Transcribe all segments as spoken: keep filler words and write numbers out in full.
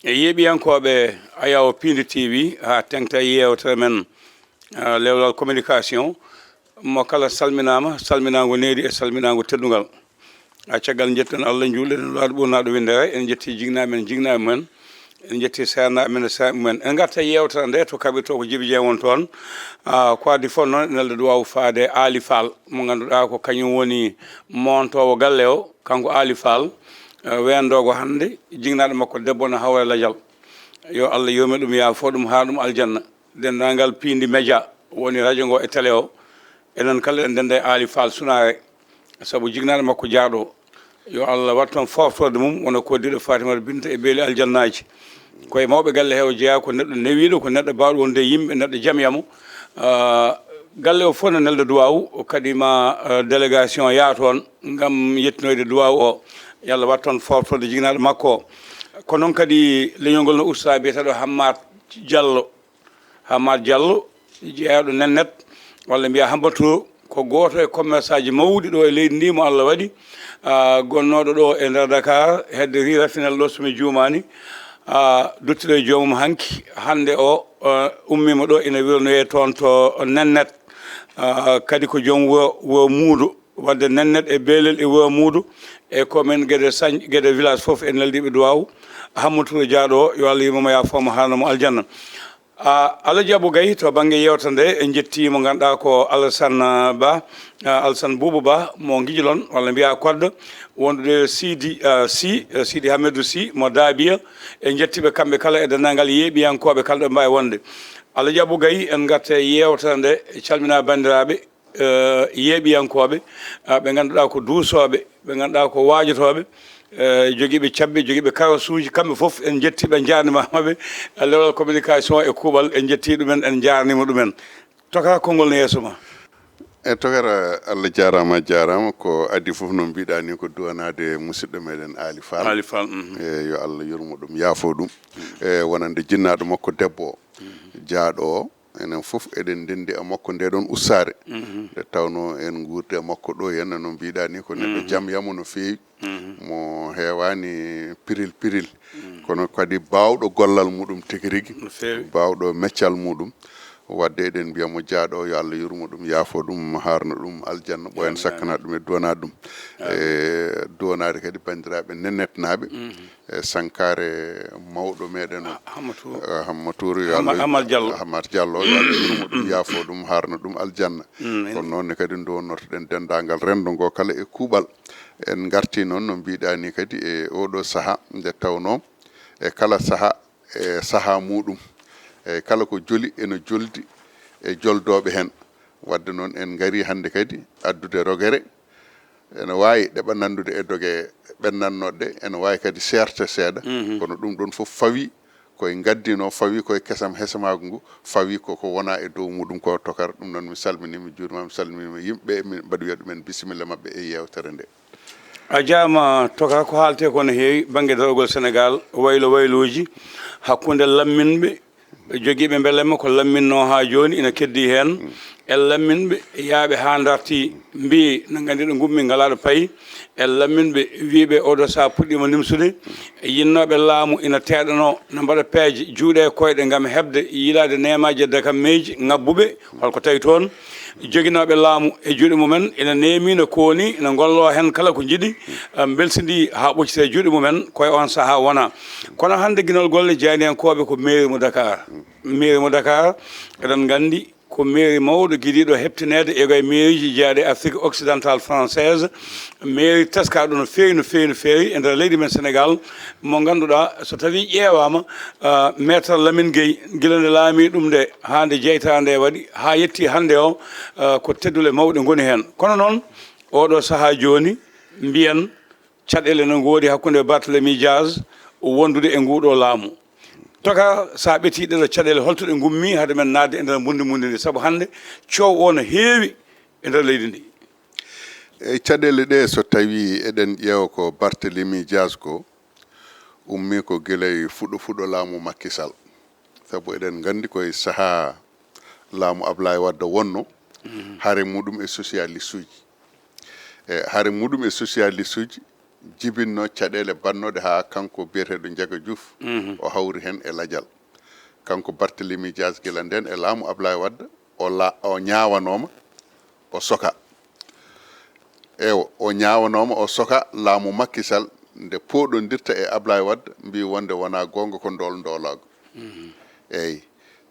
E yeeɓiyankooɓe Ayaw Piindi T V, haa teŋta yeewtere men, ah, Lewlal Communication, mo kala salminaama, salminaango needi e salminaango teddungal. A caggal njetton Allah, njuulɗen e nulaaɗo ɓurnaaɗo winndere, en njetti jignaaɓe men, jignaaɓe mumen, en njetti seernaaɓe men e seernaaɓe mumen. En ngarta yeewtere nde to kaɓirto ko Jibi Jeŋ won toon. Ah, ko adii fof noon, en nelda duwaawu faade Aali Faal, mo ngannduɗaa ko kañum woni moontoowo galle o, kanko Aali Faal, eh, weendogo hannde, jignaaɗo makko debbo no hawra e lajal. Yo Allah yurme ɗum, yaafo ɗum, haa ɗum aljanna. Denndaangal Piindi Média woni radio ngo e télé o, enen kala en dennda e Aali Faal Sunaare, sabu jignaaɗo makko jaaɗo. Yo Allah wat toon fooftorde mum, wona koddiiɗo Fatimata Binta e beeli aljannaaji. Ko e mawɓe galle he o jeyaa, ko neɗɗo newiiɗo, ko neɗɗo baawɗo wonde e yimɓe, neɗɗo jamyamo. Ah, galle o fof ne nelda duwaawu, o kadi ma, ah, délégation yaa toon ngam yettinoyde duwaawu o. Yo Allah wat toon fooftorde jignaaɗo makko o. Ko noon kadi leñol ngol no usta biyeteeɗo Hammat Diallo. Hammat Diallo, jeyaaɗo Nennet, walla mbiyaa Hammatoo, ko gooto e commerçant ji mawɗi ɗo e leydi ndi mo Allah waɗi, ah, gonnooɗo ɗo e nder Dakar, hedde Rue Raffinel ɗo, so mi juumaani, ah, duttuɗo e joomum hanki. Hannde o, ah, ummiima ɗo, ina wirnoyee toon to Nennet. Ah, kadi ko joom wo-, wo muudo, wadde Nennet e Beelel e wo muudo, e commune Gede Sañ-, Gede village fof e neldiiɓe duwaawu. Hammatoo Diallo o, yo Allah yurmo mo, yaafo mo, haarno mo aljanna. Ah, Alhaji Abou Gaye, to bannge yeewtere nde, en njetti mo ngannduɗaa ko Alassane Ba, ah, Alassane Boubou Ba, mo Ngijilon, walla mbiyaa Koddo, wondude Sidi, ah, Sy, eh, Sidi Hamidou Sy, mo Daabiya. En njetti ɓe kamɓe kala e denndaangal yeeɓiyankooɓe kala ɗo mbaawi wonde. Alhaji Abou Gaye, en ngarta e yeewtere nde, calmina banndiraaɓe, eh, yeeɓiyankooɓe, ah, ɓe ngannduɗaa ko duusooɓe, ɓe ngannduɗaa ko waajotooɓe, eh, jogiiɓe cabbi, jogiiɓe karasuuji, kamɓe fof en njetti ɓe, en njaarnimaama ɓe. Eh, Lewlal Communication e kuuɓal, en njetti ɗumen, en njaarniima ɗumen. Toka, konngol no yeeso ma. E Tokara, Allah jaaraama, a jaaraama. Ko adii fof, no mbiɗaa ni, ko duwanaade musidɗo meɗen Aali Faal. Aali Faal, mhm. E yo Allah yurmo ɗum, yaafo ɗum. E wonande jinnaaɗo makko debbo o, jaaɗo o. Enen fof eɗen ndenndi e makko nde ɗon ussaare. Mhm. Nde tawnoo en nguurdi e makko ɗo henna, no mbiɗaa ni, ko neɗɗo, mhm, jamyamo no feewi. Mhm. Mo heewaani piril piril. Mhm. Kono kadi baawɗo gollal muɗum tigi rigi. No feewi. Baawɗo meccal muɗum. Wadde eɗen mbiya mo jaaɗo o, yo Allah yurmo ɗum, yaafo ɗum, haarno ɗum aljanna, ɓooyen, amin, amin, sakkana ɗum e duwana ɗum. Amin. E duwanaade kadi banndiraaɓe Nennetnaaɓe. Mhm. E sankaare mawɗo meɗen o, Hammatou. Eh, Hammatou, yo Hamma-, Allah, Hammat Diallo. Hammat Diallo, yo Allah yurmo ɗum, yaafo ɗum, haarno ɗum aljanna. Mm, en- Kono noon ne kadi nduwonnortoɗen denndaangal renndo ngo kala e kuuɓal. En ngartii noon, no mbiɗaa ni, kadi e oɗo sahaa, nde tawnoo e kala sahaa, e sahaa muɗum, e kala ko joli ene joldi e joldooɓe heen. Wadde noon, en ngarii hannde kadi addude rogere. Ene waawi ɗeɓa nanndude e doge ɓennannooɗe, ene waawi kadi seerta seeɗa. Mhm. Kono ɗum ɗoon fof fawii koye ngaddinoo, fawii koye kesam hesamaagu ngu, fawii ko, ko wona e dow muɗum ko. Tokar, ɗum noon, mi salminii, mi juuriima, mi salminiima yimɓe, mi mbaɗi wiya ɗumen bisimilla maɓɓe e yeewtere nde. A jaaraama, Tokar, ko haaltee ko no heewi bannge darogol Senegaal, waylo waylooji hakkunde lamminɓe jogiiɓe mbelemma ko lamminnoo haa jooni ina keddii heen. E lamminɓe yaaɓe haa ndartii, mbii no nganndi ɗo ngummi ngalaa ɗo payi. E lamminɓe wiiɓe oɗo sahaa puɗɗiima nimsude. E yinnooɓe laamu ina teeɗanoo, no mbaɗa peeje juuɗe e koyɗe ngam heɓde yiilaade neemaaji e dakammeeji ŋabbuɓe. Holko tawi toon? Joginooɓe laamu e juuɗe mumen ina neemi, no kooni, ina ngolloo heen kala ko njiɗi, eh, mbelsindii haa ɓoccita e juuɗe mumen, ko e oon sahaa wonaa. Kono hannde ginol golle jeyaniyankooɓe ko mairie mo Dakar. Mairie mo Dakar, eɗen nganndi ko mairie mawɗo gidiiɗo heɓtineede e gay mairieji jeyaaɗi Afrique occidentale française. Mairie teskaaɗo no feewi, no feewi, no feewi e nder leydi men Senegaal, mo ngannduɗaa so tawii ƴeewaama, ah, Maître Lamine Gueye, gila nde laamii ɗum nde haa nde jeytaa nde waɗi, haa yettii hannde o, ah, ko teddule mawɗe ngoni heen. Kono noon, oɗo sahaa jooni, mbiyen caɗeele no ngoodi hakkunde Barthélemy Dias wondude e nguuɗo laamu. Toka, so a ɓetii ɗeɗo caɗeele, holto ɗe ngummi hade men naatde e nder mbundi mbundi ndi? Sabu hannde coow o no heewi e nder leydi ndi. E caɗeele ɗe, so tawii eɗen ƴeewa ko Barthélemy Dias ko, ummii ko gila e fuɗo fuɗo laamu Macky Sall. Sabu eɗen nganndi ko e sahaa laamu Ablaye Wade wonno, mhm, hare muɗum e socialiste uji. E hare muɗum e socialiste uji, jibinno caɗeele batnooɗe haa kanko biyeteeɗo Njaga Juuf, o hawri heen e lajal. Kanko Barthélemy Dias, gila ndeen e laamu Ablaye Wade, o la-, o ñaawanooma, o soka. Eewa, o ñaawanooma, o soka laamu Macky Sall nde pooɗondirta e Ablaye Wade, mbii wonde wonaa goonga, ko ndool ndoolaagu. Eeyi,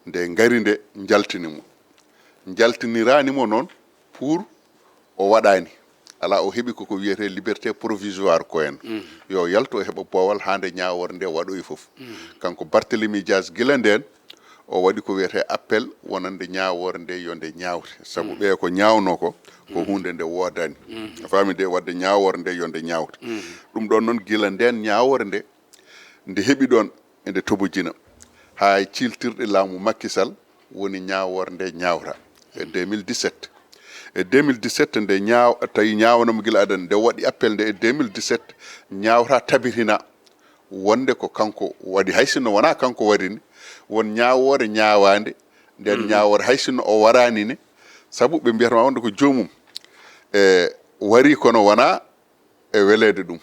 nde ngari nde njaltini mo. Njaltiniraani mo noon pour o waɗaani. Alaa, o heɓi koko wiyetee liberté provisoire ko en. Yo yaltu o heɓa boowal haa nde ñaawoore nde waɗoyi fof. Kanko Barthélemy Dias gila ndeen, o waɗi ko wiyetee appel wonande ñaawoore nde yo nde ñaawte. Sabu ɓe ko ñaawnoo ko, ko huunde nde woodaani. A faami de, waɗde ñaawoore nde yo nde ñaawte. Ɗum ɗoon noon gila ndeen ñaawoore nde, nde heɓi ɗoon e nde tobojina. Haa e ciiltirɗe laamu Macky Sall woni ñaawoore nde ñaawta e deux mille dix-sept. E deux mille dix-sept nde ñaaw-, tawi ñaawanoo mo gila adana, nde waɗi appel nde e deux mille dix-sept, ñaawta tabitina wonde ko kanko waɗi, hay sinno wonaa kanko waɗi ni, won ñaawoore ñaawaande, nden ñaawoore hay sinno o waraani ne, sabu ɓe mbiyata ma wonde ko joomum, e, warii kono wonaa e weleede ɗum.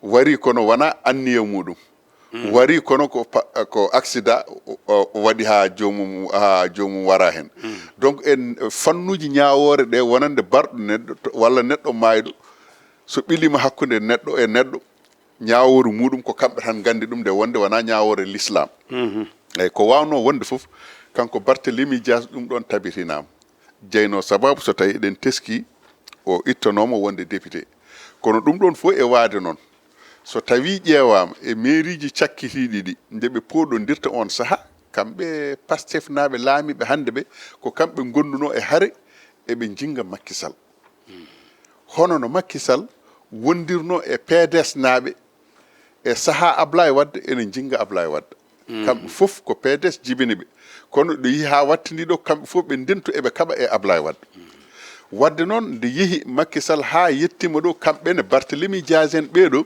Warii kono wonaa anniya muuɗum. Warii kono ko pa-, ko accident o, o waɗi haa joomum, haa joomum wara heen. Donc, en fannuuji ñaawoore ɗe wonande barɗo neɗɗo to, walla neɗɗo maayɗo, so ɓiliima hakkunde neɗɗo e neɗɗo, ñaawoore muuɗum ko kamɓe tan nganndi ɗum, nde wonde wonaa ñaawoore l'islam. Eeyi, ko waawnoo wonde fof, kanko Barthélemy Dias ɗum ɗoon tabitinaama. Jeynoo sababu so tawi eɗen teskii o ittanooma wonde député. Kono ɗum ɗoon fof e waade noon, so tawii ƴeewaama e meeriiji cakkitiiɗi ɗi, nde ɓe pooɗondirta oon sahaa, kamɓe Pastefnaaɓe laamiiɓe hannde ɓe, ko kamɓe ngondunoo e hare, eɓe njinnga Macky Sall. Hono no Macky Sall wondirnoo e P D S naaɓe e sahaa Ablaye Wade, ene njinnga Ablaye Wade. Kamɓe fof ko P D S jibini ɓe. Kono ɗo yihi haa wattindii ɗo, kamɓe fof ɓe ndentu eɓe kaɓa e Ablaye Wade. Wadde noon, nde yehi Macky Sall haa yettiima ɗo, kamɓe ne Barthélemy Dias en ɓee ɗo,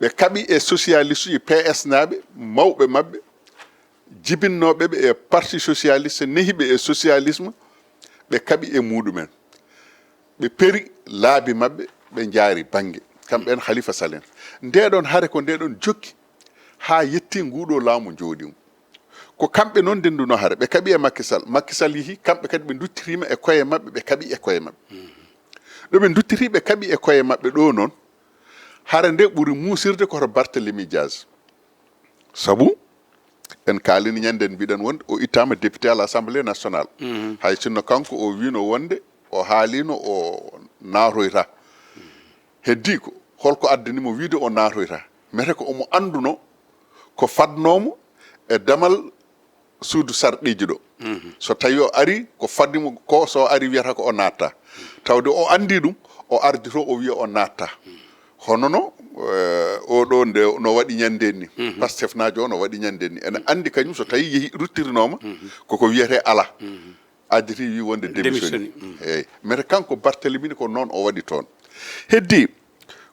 ɓe kaɓi e socialiste uji P S naaɓe, mawɓe maɓɓe, jibinnooɓe ɓe e Parti socialiste, nehi ɓe e socialisme, ɓe kaɓi e muuɗum en. Ɓe peri laabi maɓɓe, ɓe njaari bannge, kamɓe en Khalifa Sall en. Ndee ɗoon hare ko ndee ɗoon jokki haa yetti nguuɗoo laamu jooɗiimo. Ko kamɓe noon ndennduno hare, ɓe kaɓi e Macky Sall. Macky Sall yehi, kamɓe kadi ɓe nduttiriima e koye maɓɓe, ɓe kaɓi e koye maɓɓe. Ɗo ɓe nduttiri, ɓe kaɓi e koye maɓɓe ɗo noon, hare nde ɓuri muusirde ko to Barthélemy Dias. Sabu en kaalini ñande en, mbiɗen wonde o ittaama député à l'Assemblée nationale. Hay sinno kanko o wiino wonde o haaliino o naatoyta. Heddii ko, holko addani mo wiide o naatoyta? Mete ko omo annduno ko fadnoomo e damal suudu sarɗiiji ɗo. So tawi o ari, ko fadimo ko, so o ari wiyata ko o natta. Tawde o anndi ɗum, o ardito o wiya o natta. Hono no, eh, oɗo nde no waɗi ñande ni. Pastefnaajo o no waɗi ñande ni. Ene anndi kañum so tawi yehi ruttirinooma, koko wiyete ala. Additi wi wonde démissionné. Démissionné. Eyyi. Mete kanko Barthélemy ni ko noon o waɗi toon. Heddi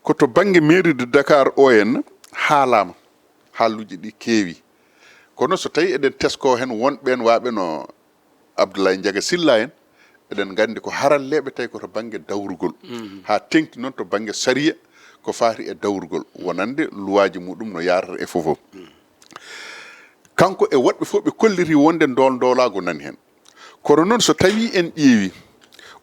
ko to bannge mairie de Dakar o en haalaama. Haalluuji ɗi keewi. Kono so tawi eɗen tesko heen won ɓeen waaɓe no Abdoulaye Ndiaga Sylla en, eɗen nganndi ko haralleeɓe tawi ko to bannge dawrugol. Haa teŋti noon to bannge sariya ko faati e dawrugol. Wonande luwaaji muɗum no yaarata e fof fof. Kanko e woɗɓe fof ɓe kolliri wonde ndool ndoolaagu nani heen. Kono noon so tawi en ƴeewi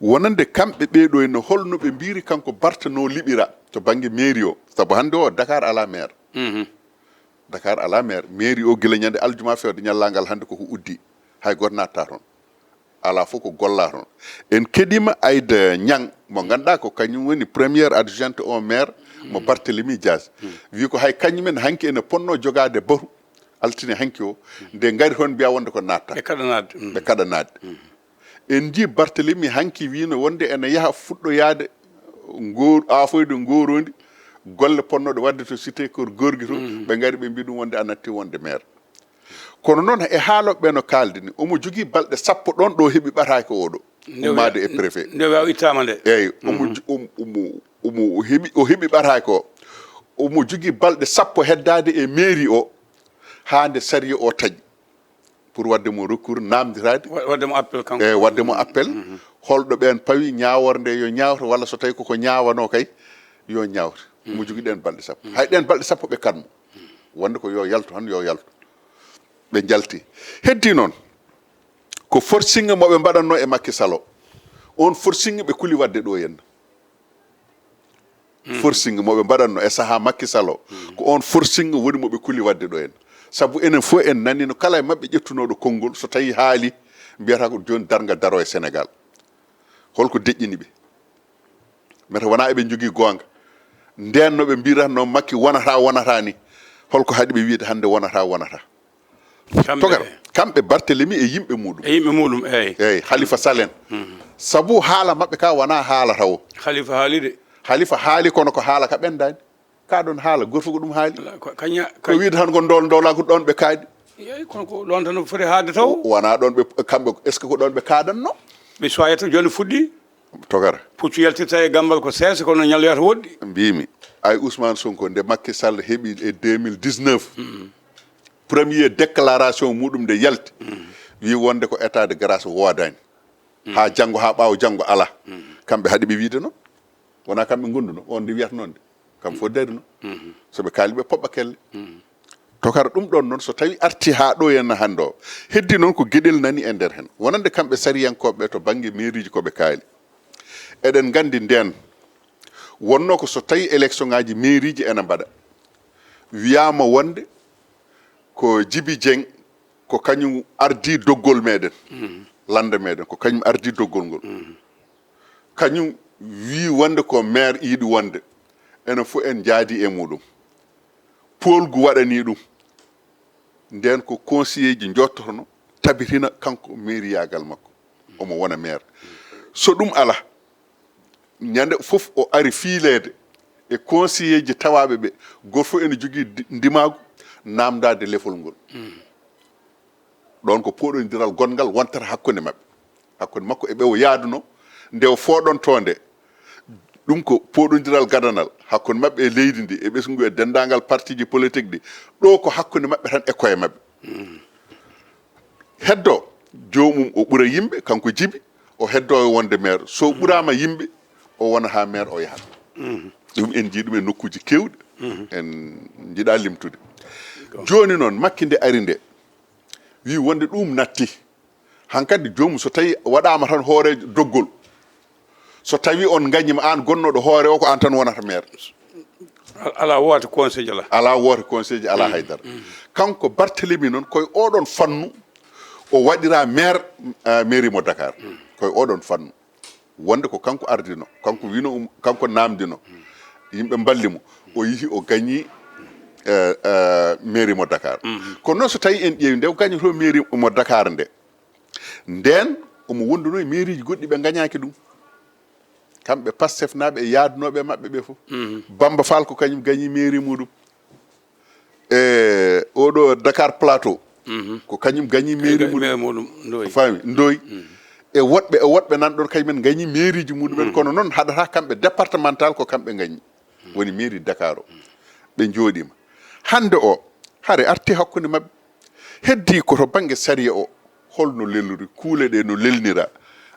wonande kamɓe ɓee ɗo henna holno ɓe mbiri kanko Barth no liɓira to bannge mairie o. Sabu hannde o Dakar ala maire. Dakar ala maire. Mairie o gila ñande aljuma fewde ñallaagal hannde koko uddi. Hay gooto natta toon. Ala fof ko golla toon. En keɗima Aïda Niang mo ngannduɗaa ko kañum woni première adjointe au maire mo Barthélemy Dias. Wi ko hay kañum en hanki ene ponno jogaade batu altine hanki o. Nde ngari toon mbiya wonde ko natta. Ɓe kaɗanaade. Ɓe kaɗanaade. En njii Barthélemy hanki wiino wonde ene yaha fuɗɗoyaade ngoor-, aafoyde ngooroondi golle ponnoɗe waɗde to cité kor gorgi to. Ɓe ngari ɓe mbi ɗum wonde a natti wonde maire. Kono noon e haaloɓe ɓe no kaaldi ni, omo jogii balɗe sappo ɗoon ɗo heɓi ɓataake o ɗo. Nde o Ummaade e préfet. Nde o ittaama nde. Eyyi, omo jo-, om-, omo, omo heɓi, o heɓi ɓataake o. Omo jogii balɗe sappo heddaade e mairie o haa nde sariya o taƴi. Pour waɗde mo recours, naamndiraade. Wa-, waɗde mo appel kanko. Eyyi, waɗde mo appel. Holɗo ɓeen pawi ñaawoore nde yo ñaawte, walla so tawi koko ñaawanoo kay, yo ñaawte. Mo jogii ɗeen balɗe sappo. Hay ɗeen balɗe sappo ɓe kat mo. Wonde ko yo yaltu tan, yo yaltu. Ɓe njalti. Heddi noon, ko forcing mo ɓe mbaɗatno e Macky Sall o. On forcing ɓe kuli waɗde ɗo henna. Forcing mo ɓe mbaɗatno e sahaa Macky Sall o, ko on forcing woni mo ɓe kuli waɗde ɗo henna. Sabu enen fof en nanino kala e maɓɓe ƴettunooɗo konngol, so tawi haali, mbiyata ko jooni darnga daro e Sénégal. Holko deƴƴini ɓe? Mete wona eɓe njogii goonga. Nden no ɓe mbiratno Macky wonata, wonata ni. Holko haɗi ɓe wiide hannde wonata, wonata? Kamɓe Togar, kamɓe Barthélemy e yimɓe muɗum. E yimɓe muɗum, eyyi. Eyyi, Khalifa Sall en. Sabu haala maɓɓe ka wona haala tawo. Khalifa haali de. Khalifa haali kono ko haala ka ɓendani. Ka ɗon haala, goto fof ko ɗum haali. Ala, ko, kaña, Ko kañ- wiide tan ko ndol-, ndolaa ko ɗon ɓe kaaɗi. Eyyi, kono ko ɗon tan foti haade taw. Wona ɗon ɓe, kamɓe, est-ce que ko ɗon ɓe kaaɗanno? Ɓe soyata jooni fuɗɗi. Togara. Puccu yaltirta e gambal ko seese, kono ñalloyata woɗɗi. Mbimi, ay Ousmane Sonko, nde Macky Sall heɓi e deux mille dix-neuf, premier déclaration muɗum nde yalti, wi wonde ko état de grâce woodani. Ha janngo, ha ɓaawo janngo ala. Kamɓe haɗi ɓe wiide noon. Wona kamɓe gonduno, on nde wiyata noon de. Kam fof darino. So ɓe kaali ɓe poɓɓa kelle. Tokara ɗum ɗon noon, so tawi arti ha ɗo henna hannde o, heddi noon ko geɗel nani e nder hen. Wonande kamɓe sariyankooɓe to bannge mairie ji ko ɓe kaali. Eɗen nganndi nden, wonno ko so tawi élection ngaji mairie ji ena mbaɗa, wiyama wonde ko Djiby Dieng, ko kañum ardi doggol meɗen, lande meɗen, ko kañum ardi doggol ngol. Kañum wi wonde ko maire yiɗi wonde. Enen fof en jaadi e muɗum. Poolgu waɗani ɗum. Nden ko conseiller ji jottotono tabitina kanko mairiyagal makko. Omo wona maire. So ɗum ala, ñande fof o ari fiileede e conseiller ji tawaɓe ɓe, goto fof ene jogii di-, ndimaagu namdade lefol ngol. Ɗon ko poɗondiral gonngal wontata hakkunde maɓɓe, hakkunde makko e ɓe o yaaduno, nde o fooɗonto nde. Ɗum ko poɗondiral gadanal hakkunde maɓɓe e leydi ndi, e ɓesngu e denndaangal partiji politique ɗi. Ɗo ko hakkunde maɓɓe tan e koye maɓɓe. Heddo, joomum o ɓura yimɓe, kanko Jibi, o heddo e wonde maire. So ɓurama yimɓe, o wona ha maire o yahat. Ɗum en jii ɗum e nokkuji kewɗi. En jiɗa limtude. Joni noon, Makki nde ari nde, wi wonde ɗum natti. Hankadi joomum so tawi waɗama tan hoorejo doggol, so tawi on gañima, an gonnoɗo hoore o, ko an tan wonata maire. Al-, ala woote conseil ala. Ala woote conseil ji, ala haydara. Kanko Barthélemy noon, koye oɗon fannu o waɗira maire, eh, mairie mo Dakar. Koye oɗon fannu. Wonde ko kanko ardino, kanko wino, um, kanko namdino. Yimɓe mballi mo. O yihi o gañi, eh, eh, mairie mo Dakar. Kono noon so tawi en ƴeewi nde o gañoto mairie mo Dakar nde, nden omo wonduno e mairieji goɗɗi ɓe gañaki ɗum. Kamɓe Pastef naaɓe e yaadunoɓe e maɓɓe ɓe fof. Bamba Fall ko kañum gañi mairie muɗum. E oɗo Dakar Plateau, ko kañum gañi mairie muɗum. Mairie muɗum, Ndoye. Faami, Ndoye. E woɗɓe, e woɗɓe nan ɗon kañumen gañi mairieji muɗumen, kono noon haɗata kamɓe départemental ko kamɓe gañi. Woni mairie Dakar o. Ɓe jooɗima. Hande o, hare arti hakkunde maɓɓe. Heddi ko to bannge sariya o, holno lelori, kuule ɗe no lelnira,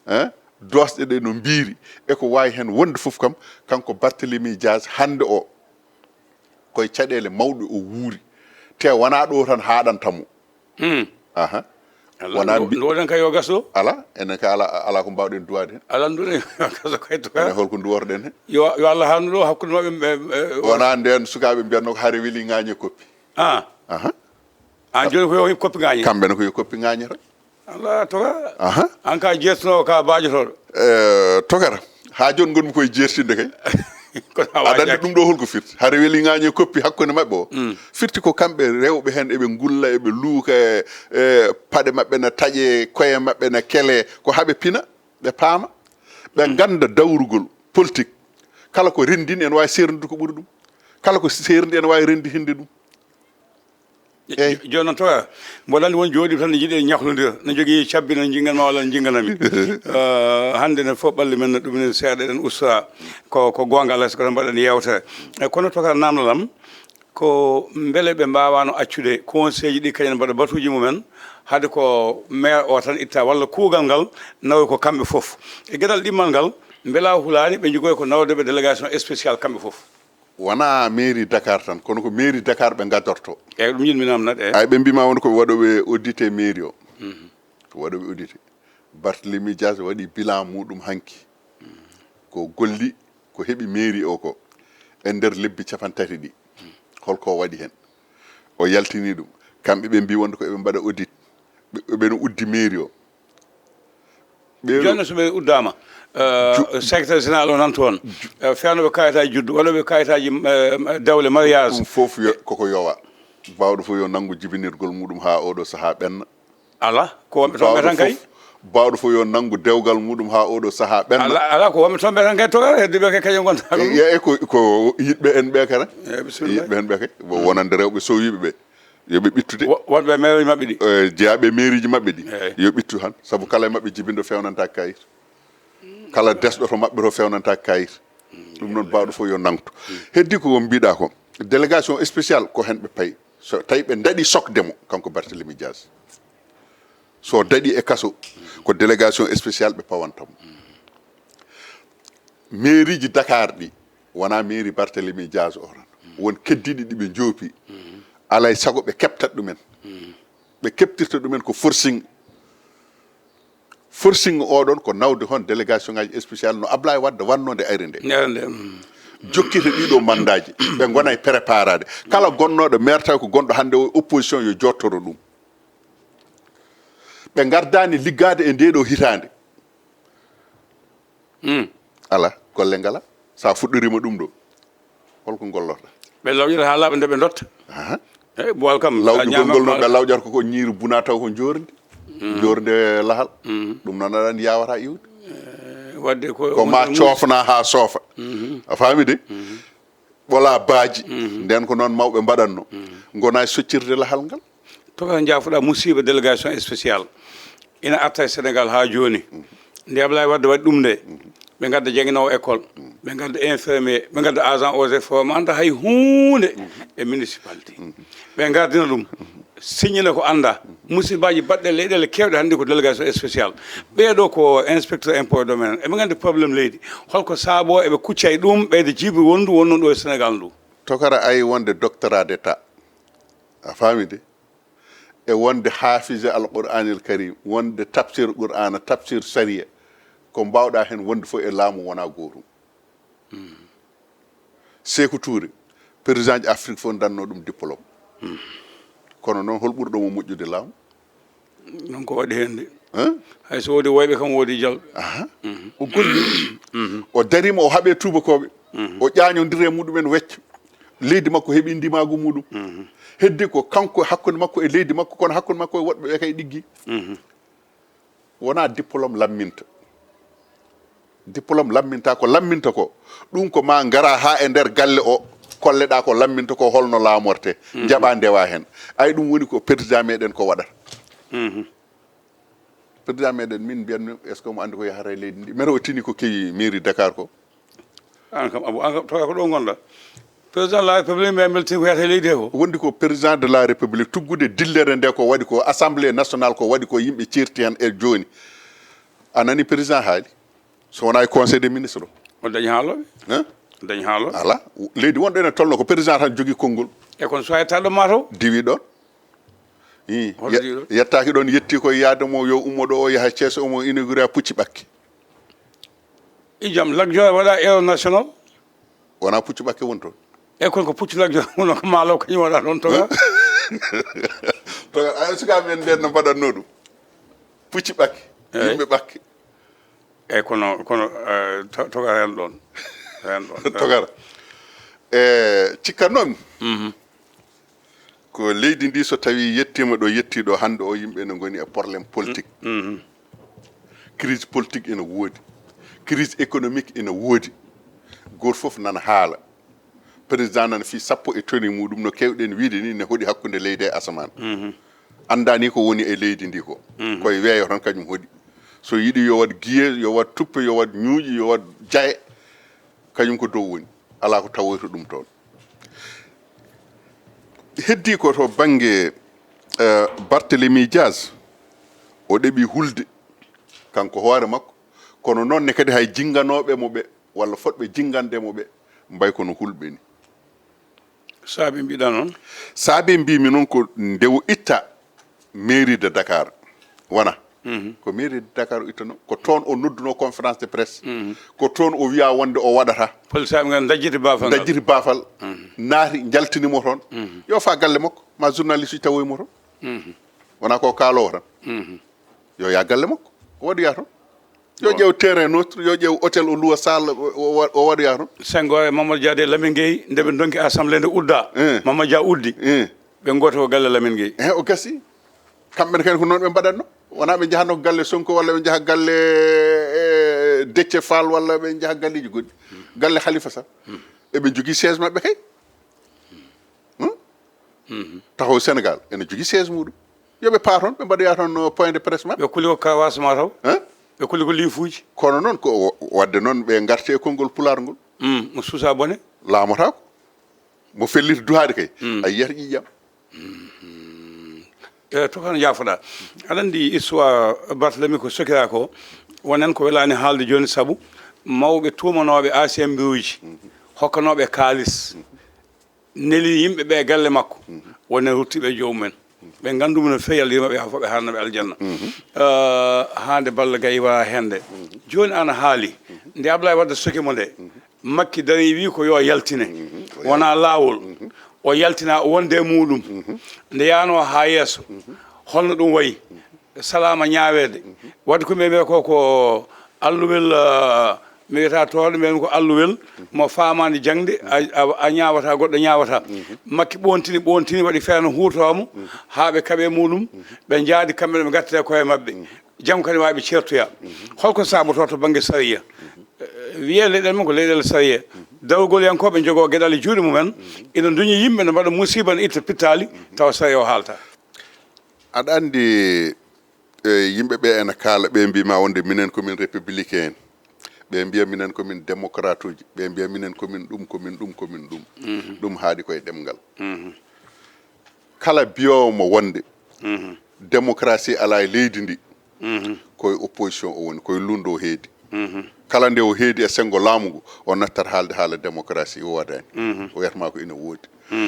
hein? Doosɗe ɗe no mbiiri, e ko waawi heen wonde fof kam, kanko Barthélemy Dias hannde o, koye caɗeele mawɗe o wuuri. Te wonaa ɗo tan haaɗanta mo. Hmm. Aha. Wonaa mbi- ndu waɗen kay yo gas ɗo. Ala, enen kay ala, ala ko mbaawɗen duwaade heen. Ala ndu waɗen yo gas ɗo kay to. Enen holko nduworɗen heen? Yo, yo Allah haandu ɗo hakkunde maɓɓe, ɓe, ɓe, wonaa nden sukaaɓe mbiyatno ko hare weli ŋaañe koppi. Ah. Aha. An jooni ko yo koppi ŋaañe. Kamɓe ne ko yo koppi ŋaañe tan. Allah toga. Aha. An ka jeertinowo ka baajotoɗo. Eh, togata. Ha jooni ngonmi koye jeertinde kay. Kono a aɗa anndi wajaaki. Ɗum ɗo holko firti? Hare weli ŋaañe koppi hakkunde maɓɓe o. Mm. Firti ko kamɓe rewɓe heen eɓe ngulla, eɓe luuka e, e paɗe maɓɓe na taƴe, koye maɓɓe na kele, ko haɓe pina, ɓe paama. Ɓe ngannda dawrugol politique. Kala ko renndini ene waawi seerndude ko ɓuri ɗum. Kala ko seerndi ene waawi rennditinde ɗum. Eyyi. Jooni noon, toga, mboɗo anndi won jooɗiiɓe tan ne njiɗi en ñaklondira, ne njogii cabbi, ne njinganma walla ne njinganami. Eh, hannde ne fof ɓalli men ne ɗumini seeɗa, eɗen usta ko, ko goonga, alaa so ko tan mbaɗen yeewtere. Eh, kono toga, namdal am ko mbele ɓe mbaawano accude conseil ji ɗi kañum mbaɗa batuuji mumen, haade ko maire o tan itta, walla kuugal ngal nawa ko kamɓe fof. E geɗal ɗimmal ngal, mbela hulaani ɓe njogori ko nawde ɓe délégation spéciale kamɓe fof? Wonaa mairie Dakar tan, kono ko mairie Dakar ɓe ngadorto. Eyyi, ɗum yiɗmi namnat, eyyi. Ay, ɓe mbima won ko waɗoɓe audité mairie o. Ko waɗoɓe audité. Barthélemy Diaz waɗi bilan muɗum hanki. Ko golli, ko heɓi mairie o ko e nder lebbi capantati ɗi. Holko waɗi hen? O yaltini ɗum. Kamɓe ɓe mbi wonde ko eɓe mbaɗa audit. Ɓe, ɓe no uddi mairie o. Jonne so ɓe uddama, eh, secrétaire général o nan toon, eh, fewnoɓe kayitaji juddu, waɗoɓe kayitaji, eh, dewle, mariage. Ɗum fof yo- koko yowa. Bawɗo fof yo nanngu jibinirgol muɗum ha oɗo saha ɓenna. Ala ko wonɓe toon ɓe tan kay. Bawɗo fof yo nanngu dewgal muɗum ha oɗo saha ɓenna. Ala, ala ko wonɓe toon ɓe tan kay, toga heddiɓe kay kañum gonta ɗum. Eyyi, ko, ko yiɗɓe en ɓe kay. Eyyi, bisimilla. Yiɗɓe en ɓe kay, wonande rewɓe sowiɓe ɓe. Yo ɓe ɓittude. Wonɓe e mairie maɓɓe ɗi. Eh, jeyaɓe e mairieji maɓɓe ɗi. Yo ɓittu han, sabu kala e maɓɓe jibinɗo fewnanta kayit. Kala desɗo to maɓɓe to fewnanta kayit. Ɗum noon bawɗo fof yo nangto. Heddi ko mbiɗa ko délégation spéciale ko hen ɓe payi. So tawi ɓe daɗi sokde mo, kanko Barthélemy Diaz, so daɗi e kaso, ko délégation spéciale ɓe pawanta mo. Mairieji Dakar ɗi wona mairie Barthélemy Diaz o tan. Won keddiɗi ɗi ɓe joopi. Alay sago ɓe keɓtat ɗumen. Ɓe keɓtirta ɗumen ko forcing. Forcing oɗon ko nawde hon délégation ngaji spécial no Ablaye Wade wanno nde ayre nde. Nde ayre nde, mm. Jokkita ɗiɗo mandaji. Ɓe gona e préparade. Kala gonnoɗo maire tawi ko gonɗo hande o opposition yo jottoro ɗum. Ɓe gardani liggade e ndeɗo hitande. Ala, golle ngala. Sa fuɗɗorima ɗum ɗo, holko gollorɗa? Ɓe lawƴata ha laaɓa nde ɓe dotta. Aha. Eyyi, Boal kam, sa Lawƴugol ñaama ngol noon ɓe lawƴata ko, ko ñiiri buna taw ko jordi. Jorde lahal. Ɗum noon aɗa andi yawata iwde. Wadde ko ko ma woni- cofna ha sofa. A faami de? Ɓola baaji. Nden ko noon mawɓe mbaɗatno. Gona e soccirde lahal ngal. Toga jaafuɗa musiba délégation spéciale ina arta e Sénégal ha joni. Nde Ablaye Wadde waɗi ɗum nde, ɓe gadda janginowo école, ɓe gadda infirmier, ɓe gadda agent eaux et foret, ma anda hay hunde e municipalité. Ɓe gardina ɗum, signina ko anda. Musibaji baɗɗe leyɗele kewɗe hande ko délégation spéciale. Ɓeeɗo ko inspecteur impôt et domaine, eɓe gandi problème leydi. Holko saabo eɓe kucca e ɗum ɓeyde jiibi wondu wonno ɗo e Sénégal ndu? Tokara ayi wonde doctorat d'état. A faami de? E wonde hafise Alqur'anil Karim, wonde tafsir Qur'ana, tafsir Sariya, ko mbawɗa hen wonde fof e laamu wona gootum. Seeku Tuure, président ji Afrique fof danno ɗum diplôme. Kono noon hol ɓurɗo mo moƴƴude laamu? Ɗum ko waɗi hen de. Hein? Hay so woodi woyɓe kam woodi jalɓe. Aha. O golli. O darima o haɓe tubakoɓe. O ƴañodiri e muɗumen wecco. Leydi makko heɓi ndimagu muɗum. Heddi ko kanko hakkunde makko e leydi makko, kono hakkunde makko e woɗɓe ɓe kay ɗiggi. Wona diplôme lamminta. Diplôme lamminta ko lamminta ko. Ɗum ko ma ngara ha e nder galle o, kolleɗa ko lamminta ko, holno lamorte. Jaɓa ndewa hen. Ay, ɗum woni ko président meɗen ko waɗata. Président meɗen, min mbiyatmi, est ce que omo andi ko yahata e leydi ndi? Mero o tini ko kewi mairie Dakar ko. An kam, Abou, an kam, tawa ko ɗo gonɗa. Président de la République, mbiya beltin ko yahata e leydi he ko. Wondi ko président de la République, tuggude dillere nde ko waɗi ko, assemblée nationale ko waɗi ko, yimɓe certi hen e joni. A nani président haali? So wona e conseil des ministres o. O dañi haaloɓe. Hein? O dañi haaloɓe. Ala. Leydi wonɗo ene tolno ko président tan jogui konngol. E kono so haytaɗo ma taw. Diwi ɗon. Ii, ye- yettaaki ɗoon, yettii koye yahde mo yo ummo ɗo o yaha Cees, omo inaugura pucci ɓakki. Ijam, Lat Joor waɗa héros national. Wona pucci ɓakki woni toon. E kono ko pucci Lat Joor woni ko maalo kañum waɗa ɗoon toga. Toga, a sukaaɓe men ndeen no mbaɗatnoo ɗum. Pucci ɓakki, yimɓe ɓakki. Eyi, kono kono eh, to- toga heen ɗoon. Heen ɗoon. Togara. E cikka noon, ko leydi ndi so tawi yettima ɗo yetti ɗo hannde o, yimɓe ene ngoni e problème politique. Crise politique ene woodi, crise économique ene woodi. Goto fof nana haala. Président nana fi sappo e toni muɗum no kewɗen wiide ni, ne hoɗi hakkunde leydi e asaman. Anndani ko woni e leydi ndi ko. Koye weeyo tan kañum hoɗi. So yiɗi yo waɗ giye, yo waɗ tuppe, yo waɗ ñuuƴi, yo waɗ jaye, kañum ko dow woni. Alaa ko tawoyta ɗum toon. Heddii ko to bannge eh, Barthélemy Diaz. O ɗeɓi hulde kanko hoore makko, kono noon ne kadi hay jinnganooɓe mo ɓe walla fotɓe jinngande mo ɓe mbay kono hulɓe ni. Saabi mbiɗa noon. Saabe mbimi noon ko nde o itta mairie de Dakar, wona ko mairie de Dakar o ittano, ko toon o nodduno conférence de presse, ko toon o wiya wonde o waɗata. Police aɓe ngal dajjiti baafal ngal. Dajjiti baafal, naati jaltinimo toon, yo fa galle makko, ma journaliste uji tawoymo toon. Wona ko kaalowo tan, yo ya galle makko, o waɗoya toon. Yo ƴeew terrain neutre, yo ƴeew hôtel, o luwa salle, o- o- o waɗoya toon. Senghor e Mamadou Dia de Lamine Gueye nde ɓe donki assemblée nde udda. Eh. Mamadou Dia uddi. Eh, Ɓe goto o galle Lamine Gueye. eh, o gasi. Kamɓe ne kadi ko noon ɓe mbaɗatno. Wona ɓe njahatno ko galle Sonko walla ɓe njaha galle eh, Déthié Fall walla ɓe njaha galleji goɗɗi. Galle Khalifa Sall. Eɓe jogii siège maɓɓe kay. Hmm? Taxaw Sénégal ene jogii siège muɗum. Yo ɓe paa toon, ɓe mbaɗoya toon point de presse maɓɓe. Ɓe kuli ko kawas ma taw. Hein? Ɓe kuli ko liifuuji. Kono noon ko wadde noon ɓe ngarte e konngol pulaar ngol. Mm, mo suusa bone. Laamotaako. Mo felliti duhaade kay, a yiyata ƴiƴam. E to kan jaafoɗa. Aɗa anndi histoire Barthélemy ko sokira ko, wonen ko welaani haalde jooni, sabu mawɓe tuumanooɓe A C M B uji, hokkanooɓe kaalis, neli yimɓe ɓe e galle makko, wonen ruttiiɓe e joomum en. Ɓe nganndu mo no feewi, Allah yurma ɓe, haa fof ɓe haarna ɓe aljanna. Eh, haa nde Balla Gaye waɗa heen nde. Jooni ana haali, nde Ablaye Wade soki mo nde, Makki darii, wii ko yo yaltine, wonaa laawol. O yaltina, o wonde e muuɗum. Nde yaanoo haa yeeso, holno ɗum wayi? Salaama ñaaweede. Waɗi ko mbiimi ko, ko alluwel, ah, mi wiyata toon, mbiimi ko alluwel mo faamaani jaŋde, a, a, a ñaawata, goɗɗo ñaawata. Makki ɓoontini, ɓoontini, waɗi feere no huutoraa mo, haa ɓe kaɓi e muuɗum, ɓe njaadi kamɓe ne, ɓe ngattida koye maɓɓe. Janngo kadi waawi ɓe ceertoya. Holko saabotoo to bannge sariya? Eh, wiyee leyɗeele men ko leyɗeele sariya. Darugolyankooɓe njogoo geɗal e juuɗe mumen, ina nduñi yimɓe, ne mbaɗa musiiba, ne itta pittaali, tawa sariya o haaltaa. Aɗa anndi, e, yimɓe ɓe ena kaala, ɓe mbiima wonde minen ko min républicain en. Ɓe mbiya minen ko min démocrate uji, ɓe mbiya minen ko min ɗum, ko min ɗum, ko min ɗum. Ɗum haaɗi koye ɗemngal. Kala biyoowo mo wonde démocratie alaa e leydi ndi, koye opposition o woni, koye lundo o heedi. Kala nde o heedi e senngo laamu ngu, o nattat haalde haala démocratie, o waɗaani. O wiyata ma ko ina woodi.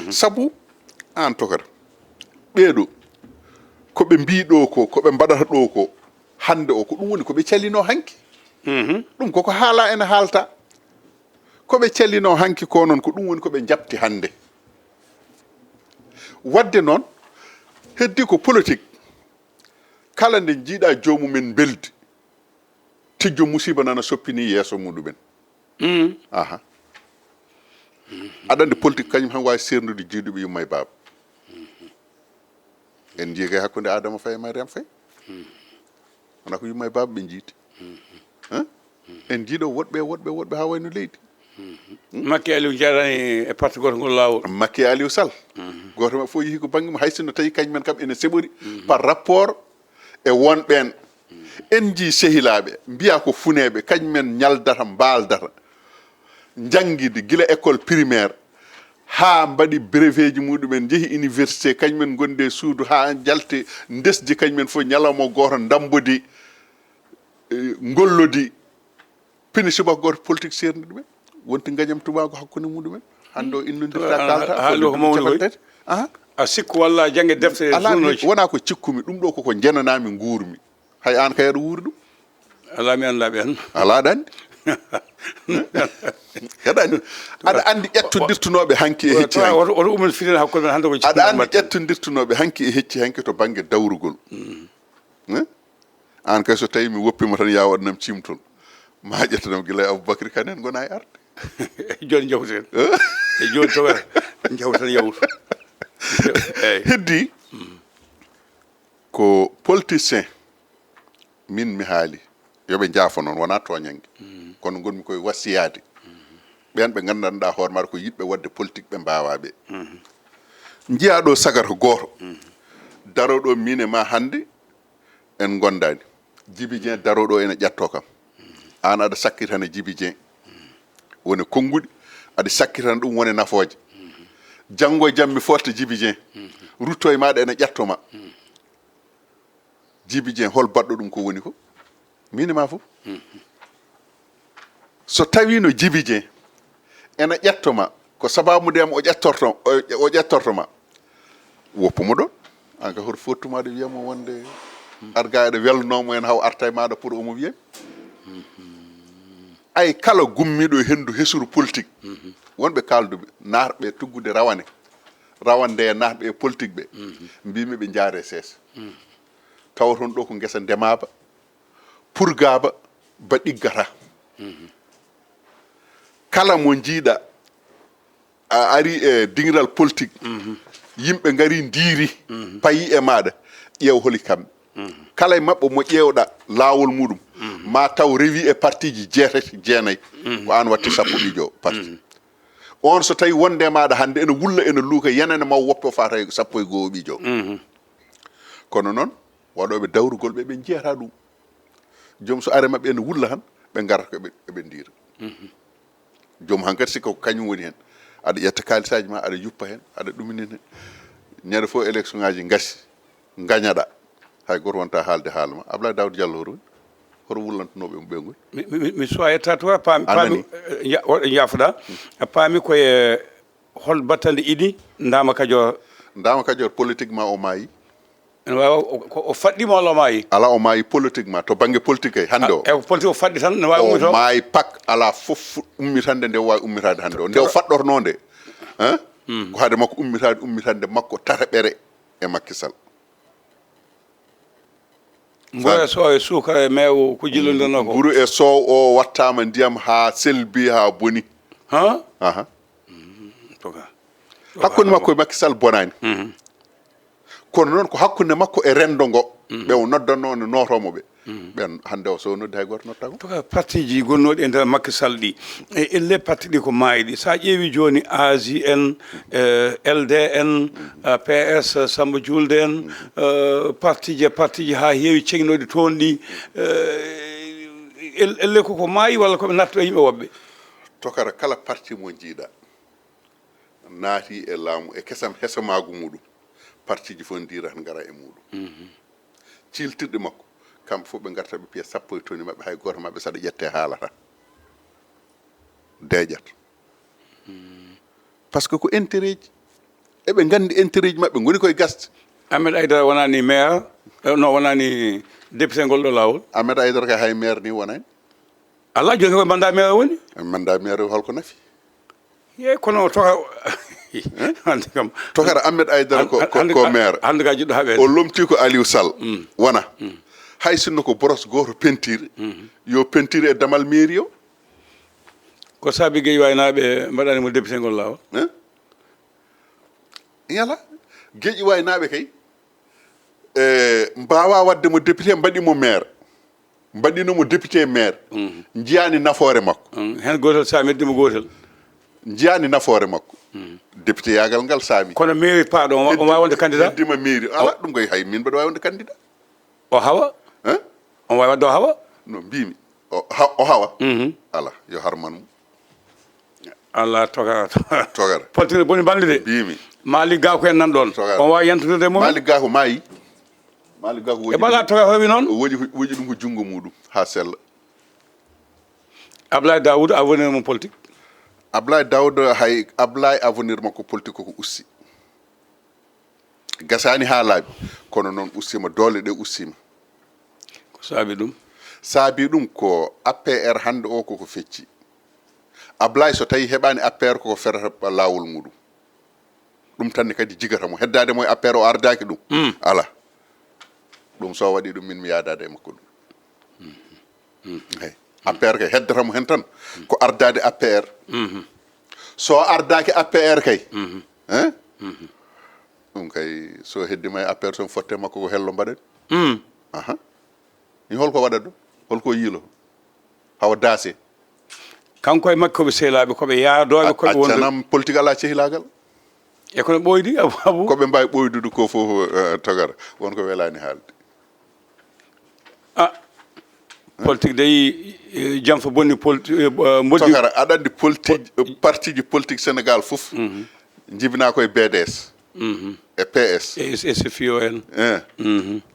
Sabu aan tokara, ɓeeɗo, ko ɓe mbii ɗo ko, ko ɓe mbaɗata ɗo ko, hannde o, ko ɗum woni ko ɓe calino hanki. Ɗum koko haala ene haalta. Ko ɓe calino hanki ko noon, ko ɗum woni ko ɓe njaɓti hannde. Wadde noon, heddi ko politique. Kala nde njiiɗa joomumen mbeldi, tijjo musiba nana soppini yeeso muɗumen. Aha. Aɗa anndi politique kañum han waawi seerndude jiiduɓe yumma e baaba. En njii kay hakkunde Adama Faye e Mariam Faye. Wona ko yumma e baaba ɓe njiiti. Hein? En njiiɗo woɗɓe, woɗɓe, woɗɓe haa wayno leydi. Makki Aliou njaadani e parti gooto ngol laawol. Makki Aliou Sall. Gooto maɓɓe fof yehi ko bannge mum, hay sinno tawi kañum en kam ene seɓori par rapport e won ɓeen. En njii sehilaaɓe, mbiya ko funeeɓe, kañum en ñaldata, mbaaldata. Njanngidi gila école primaire haa mbaɗi brevet ji muɗumen, njehi université, kañum en ngondi e suudu haa njalte ndesdi, kañum en fof ñalawma gooto ndammbodi, eh, ngollodi, pini subaka gooto politique seerndi ɗumen, wonti ngañam tubaago hakkunde muɗumen. Hannde o innondirta, kaalta, haali ko mawni koy. Aha. A sikku walla jannge defte e Alaa, mi journaux ji? Wona ko cikkumi, ɗum ɗo koko njenanami nguurmi. Hay aan kay aɗa wuuri ɗum. Alaa, mi anndaa ɓeen. Alaa, aɗa anndi. Aɗa anndi. Aɗa anndi ƴettondirtunooɓe hanki e hecci hanki. Oto, oto umen fitina hakkunde men hannde ko Aɗa anndi ƴettondirtunooɓe hanki e hecci hanki to bannge dawrugol. Eh? Aan kay so tawi mi woppima tan, ya waɗanam ciimtol. Ma ƴettanam gila e Aboubacry Kane en ngona e arde. Jooni njawten. E jooni tawata njawten yawtu. Eeyi. Heddi ko politicien, min mi haali, yo ɓe njaafo noon, wona tooñannge. Kono ngonmi koye wasiyaade. Ɓeen ɓe nganndanɗaa hoore maɗa ko yiɗɓe waɗde politique, ɓe mbaawaa ɓe. Njiyaa ɗo sagata gooto, daroo ɗo miin e ma hannde, en ngondaani. Djiby Dieng daroo ɗo ene ƴatto kam. Aan aɗa sakkitana Djiby Dieng wone konnguɗi, aɗa sakkitana ɗum wone nafooje. Janngo e jam mi footta Djiby Dieng. Rutto e maaɗa ene ƴatto ma. Djiby Dieng, hol baɗɗo ɗum ko woni ko? Miin e ma fof. So tawiino Djiby Dieng ene ƴatto ma, Ko sababu ndiyam o ƴettorto, o, o ƴettorto ma. Woppu mo ɗon. An ka hoto fottumaade wiyamo wonde arga eɗe welnoomo en haw arta e maaɗa pour omo wiyay. Ay kala gummiiɗo e henndu hesuru politique, wonɓe kaalduɓe, naatɓe tuggude rawane, rawande e naatɓe e politique ɓe, mbimi ɓe njaare seesa. Tawa toon ɗo ko ngesa ndemaaba, purgaaba, ba ɗiggata. Kala mo njiiɗa a ari e dingiral politique, yimɓe ngari ndiiri, payi e maaɗa, ƴeew holi kamɓe. Kala e maɓɓe mo ƴeewɗa laawol muɗum, ma taw rewi e partiji jeetati, jeenayi, ko an watti sappo ɓijo parti. On so tawi wonde e maaɗa hannde ene wulla, ene luuka, yenane maw woppe o fata e sappo e goo ɓijo. Kono noon, waɗooɓe dawrugol ɓe, ɓe njiyata ɗum. Joom so are maɓɓe ene wulla han, ɓe ngarata ko ɓe, ɓe ndiira. Joom hankadi sikka ko kañum woni hen. Aɗa ƴetta kaalisaaji ma, aɗa yuppa hen, aɗa ɗumini hen. Ñande fof élection ngaji ngasi, ngañaɗa. Hay gooto wonta haalde haala ma. Ablaye Daouda Diallo hoto woni? Hoto wullantunooɓe mo ɓe ngoni? Mi, mi, mi, mi suwa yettaade to, paami, A paami, nani? Eh, ya-, o-, yaafuɗa. A paami koye hol battande iɗi Ndama Kajoor? Ndama Kajoor politiquement o maayi. Ene waawi o, ko o faɗɗi mo walla o maayi? Ala, o maayi politiquement, to bannge politique kay, hannde o. E ko politique o faɗɗi tan, ne waawi O ummito? maayi pak, ala fof fu-, ummitande nde o waawi ummitaade hannde o. Nde o To- faɗɗornoo nde, hein? Ko hade makko ummitaade, ummitande makko tataɓere e Macky Sall. Mburu e soow e suukara e meew ko jillondirnoo ko? Mburu e soow o wattaama ndiyam haa selbi, haa boni. Ha? Aha. To ka. Hakkunde makko e Macky Sall bonaani. Kono noon ko hakkunde makko e renndo ngo, ɓe o noddannoo, no nootoomo ɓe. Ɓen hannde o, so o noddi, hay gooto nottaako. To ka, partiji gonnooɗi e nder Macky Sall ɗi, e elle parti ɗi ko maayɗi. So a ƴeewi jooni A J N, eh, L D N, eh, P S, Samba Juulde en, eh, partiji e partiji haa heewi ceŋnooɗi toon ɗi, eh, el-, elle ko ko maayi walla ko ɓe nattuɓe yimɓe woɓɓe? To kara, kala parti mo njiiɗa naati e laamu e kesam hesamaagu muɗum, partiji fof ndirat ngara e muɗum. Ciiltirɗe makko, kamɓe fof ɓe ngarta ɓe piya sappo e toni maɓɓe, hay gooto maɓɓe saɗa ƴette haalata. Deeƴat. Par ce que ko intérêt ji. Eɓe nganndi intérêt ji maɓɓe ngoni koye gasde. Ahmed Aïdara wonani maire, eh, no wonani député ngol ɗo laawol? Ahmed Aïdara kay hay maire ni wonani. Alaa, jooni ko mandat maire woni? Mandat maire holko nafi? Ye kono to ka-, hannde kam. To kara Ahmed Aïdara ko, ko, hannde ko ka-, maire. Hannde ka jiɗɗo haɓeede. O lomti ko Aliou Sall. Wona. Hay sinno ko boros gooto peinture, yo peinture e damal mairie o. Ko saabi Guédiawaye naaɓe mbaɗani mo député ngol laawol? Hein? Yala, Guédiawaye naaɓe kay, e, mbaawa waɗde mo député, mbaɗi mo maire. Mbaɗino mo député maire. Njiyaani nafoore makko. Mm, heen gootel saamirde mo gootel. Njiyaani nafoore makko. Député yaagal ngal saami. Kono mairie paaɗo, o wa-, o waawi wonde candidat? Heddima mairie. Ala, ɗum koy hay min mbaɗa waawi wonde candidat. O hawa? Hein? O waawi waɗde o hawa? No mbimi. O ha-, o hawa? Ala, yo harman mo. Allah toga, toga. Togara. Politique boni balɗe de. Mbimi. Malick Gakou en nan ɗon. Togara. On waawi yantude e mum. Malick Gakou maayi. Malick Gakou E woƴi bala ɗum. Toga howi noon. O woƴi, woƴi ɗum ko junngo muɗum haa sella. Ablaye Daoud, avenir mum politique? Ablaye Daoud, hay Ablaye avenir makko politique koko ussi. Gasaani haa laaɓi, kono noon ustiima, doole ɗe ustiima. Ko saabi ɗum? Saabi ɗum ko A P R hannde o koko fecci. Ablaye so tawi heɓaani A P R koko ferata laawol muɗum. Ɗum tan ne kadi jigata mo. Heddaade mo e A P R o ardaaki ɗum? Mm. Ala. Ɗum so waɗi ɗum min mi yaadaade e makko ɗum. Hey. A P R kay heddata mo heen tan ko ardaade A P R. So ardaaki A P R kay, hein? Ɗum kay so heddima e A P R tan fotte makko ko hello mbaɗen. Aha. Ni holko waɗat ɗo? Holko yiilo? Hawa daase. Kanko e makko ɓe sehlaaɓe, ko ɓe yaadooɓe, ko ɓe wonde. Accanam politique alaa cehilaagal. E kono ɓooydi, Abou, Abou? Ko ɓe mbaawi ɓooydude ko fof, eh, tagara. Won ko welaani haalde. Ah, politique dey, eh, jam fa bonni politi-, eh, eh, mboddi. Tagara, aɗa anndi politique, partiji politique Sénégal fof, njibinaa ko e B D S, e P S. E, e S F I O en. Eh.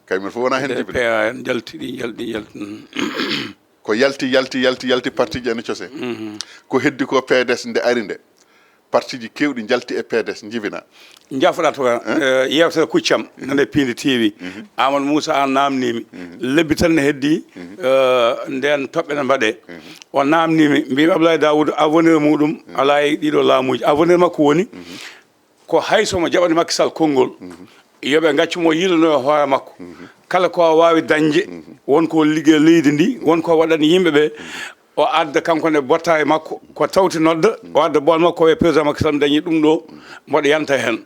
Kay men fof wonaa heen njibinaa. P A en, njalti ɗi, njalti, njalti. Ko yalti, yalti, yalti, yalti, partiji ene cose. Ko heddi ko P D S nde ari nde. Parti ji keewɗi njalti e P D S, njibina. Njafoɗa to ka eh, yewtere kuccam nane piindi tiiwi. Amadou Moussa an namnimi lebbi tan ne heddi eh, nden toɓɓe ne mbaɗe. O namnimi mbimi Abdoulaye Daoud avenir muɗum ala e ɗiɗo laamuji. Avenir makko woni ko hay somo jaɓani Macky Sall konngol yoɓe ngaccu mo yiilano e hoore makko. Kala ko wawi dañde won ko ligge leydi ndi won ko waɗani yimɓe ɓe. O adda kanko ne botta e makko ko tawti nodda o adda bool makko o wiya président Macky Sall mi dañi ɗum ɗo mboɗo yanta heen.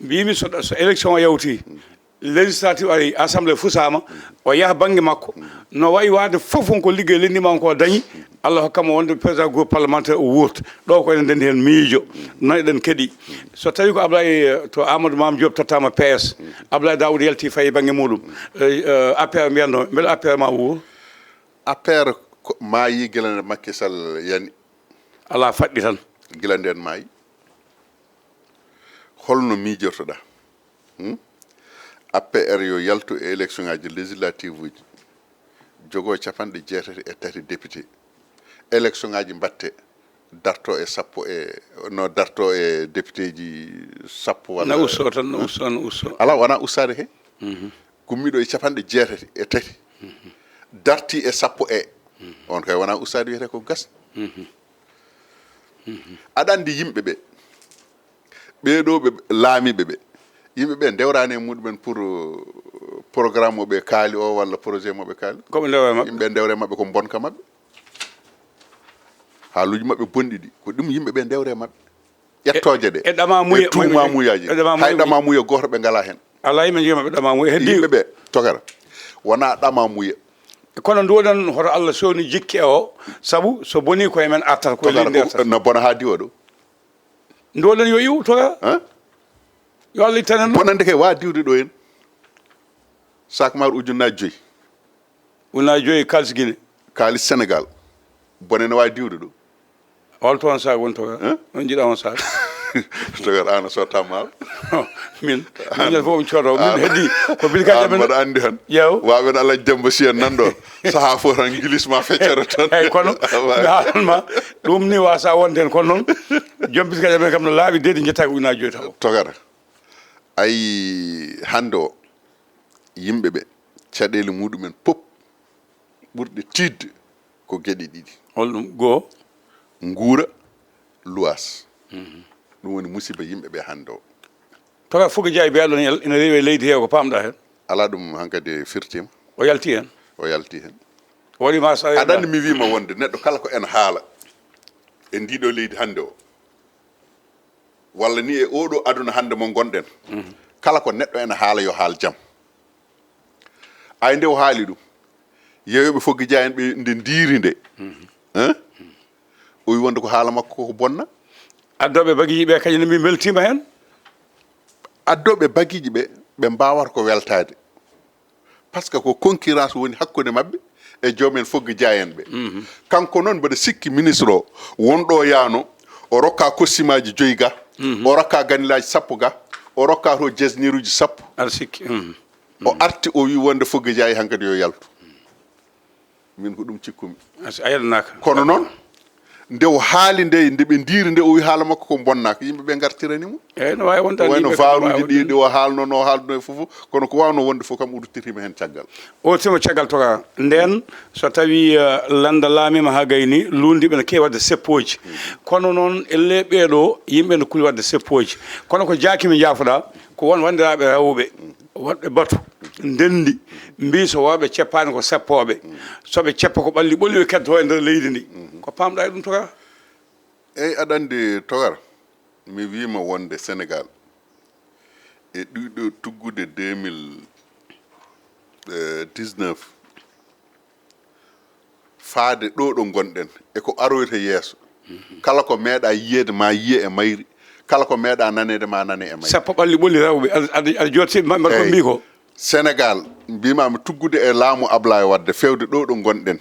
Mbimi so so élection o yawti législative ari assemblée fusama o yaha banggue makko no wayi wade fof won ko ligguey lendima on ko dañi. Allah hokkamo wonde président groupe parlementaire o wurta ɗo ko enen ndendi hen miijo. Non eɗen keeɗi so tawi ko Ablaye to Amadou Mame Diop tottama P S Ablaye Daoud yalti fayi banggue muɗum. Affaire mbiyatno mbeɗa affaire ma wuur. Affaire ko maayi gila nde Macky Sall yani. Ala faɗɗi tan. Gila nden maayi holno miijortoɗa? Hmm? A P R yo yaltu e élection ngaji législative uji jogo capanɗe jeetati e tati député. Élection ngaji mbatte darto e sappo e no darto e député ji sappo walla na usso tan na usso na usso. Ala wona ussade he. Gummiɗo e capanɗe jeetati e tati darti e sappo e on kay wona ustade wiyete ko gas. Aɗa andi yimɓe ɓe ɓeɗo ɓe laamiɓe ɓe yimɓe ɓe ndewrani e muɗumen pour programme moɓe kaali o walla projet moɓe kaali. Koɓe ndewre maɓɓe yimɓe ndewre maɓɓe ko bonka maɓɓe. Haaluji maɓɓe bonɗi ɗi ko ɗum yimɓe ɓe ndewre maɓɓe. Ƴettooje ɗe e ɗama muye e tuuma muyaji e ɗama hay muye ɗama muye gooto ɓe ngala heen. Alaa yimɓe njiya maɓɓe ɗama muye heddi yimɓe ɓe togara wona ɗama muye. Kono nduwoɗen hoto Allah sowni jikke o sabu so boni koye men artata ko leydi nde artata. No bona haa diwa ɗo. Nduwoɗen yo iw toga. Yo Allah ittanen bonande kay wa diwde ɗo heen. Sac maaro ujunnaji joyi. Ujunnaji joyi kalis Guinée. Kalis Sénégal. Bone ne wawi diwde ɗum. Hol toon sac woni toon? On jiɗa on sac? Togar an a sotta maaro. Min min fof mi coodo min heddi ko bilkaji amen mbaɗa andi han. Yew wawen alaj demba si en nan ɗon. Saha fof tan gilisma feccere tan. Eyyi kono mi haalanma ɗum ni wasa wonde hen kono noon. Joom bilkaji amen kam no laaɓi deedi jetta ko ujunnaji joyi taw. Togara. Ayi hande o yimɓe ɓe caɗele muɗumen pop ɓurɗe tiidde ko geɗe ɗiɗi. Holɗum goo? Nguura luwas. Ɗum woni musiba yimɓe ɓe hande o. Tawa fuga jaayi mbiyaɗon ina rewi e leydi he ko pamɗa hen? Ala ɗum hankadi firtima. O yalti hen? O yalti hen. Waɗi ma sa aɗa andi mi wima wonde neɗɗo kala ko en haala e ndiɗo leydi hande o walla ni e oɗo aduna hande mo gonɗen. Kala ko neɗɗo ene haala yo haal jam. Ay nde o haali ɗum yeyoɓe foggi ja en ɓe nde ndiiri nde. Hein? O wi wonde ko haala makko koko bonna. Addoɓe bagiji ɓe kañum ne mbi beltima hen. Addoɓe bagiji ɓe ɓe mbawata ko weltade. Par ce que ko concurrence woni hakkunde maɓɓe e joomen fogge jaayen ɓe. Kanko noon mboɗo sikki ministre o wonɗo yaano o rokka kostimaji joyi ga. O rokka ganilaji sappo ga. O rokka to jesniruji sappo. Aɗa sikki. O arti o wi wonde fogge jaayi hankadi yo yaltu. Min ko ɗum cikkumi. A yeɗanaka. Kono noon nde o haali nde nde ɓe ndiiri nde o wi haala makko ko bonnaka yimɓe ɓe gartirani mo. Eyyi no wawi wonde wayno varuji ɗi ɗi o haalnono o haalduno e fofo. Kono ko wawno wonde fof kam o ruttitima hen caggal. O ruttima caggal toga nden so tawi landa laamima ha gayni lundiɓe ne kewi wadde seppoji. Kono noon elle ɓeeɗo yimɓe ne kuli wadde seppoji. Kono ko jaakimi jaafoɗa ko won wandiraɓe rewɓe waɗɓe batu ndendi mbi so wooɓe ceppani ko seppoɓe. Soɓe ceppa ko ɓalli ɓolli ɓe keddoto e nder leydi ndi. Ko pamɗa e ɗum toga? Eyyi aɗa andi togar mi wima wonde Sénégal e ɗiɗo tuggude deux mille dix-neuf faade ɗo ɗo gonɗen e ko aroyta yeeso. Kala ko meeɗa yiyeede ma yiye e mayri. Kala ko meeɗa naneede ma nane e mayri. Sappo ɓalli ɓolli rewɓe aɗa jotti maɓɓe ko mbi ko. Sénégal mbimami tuggude e laamu Ablaye Wadde fewde ɗo ɗo gonɗen.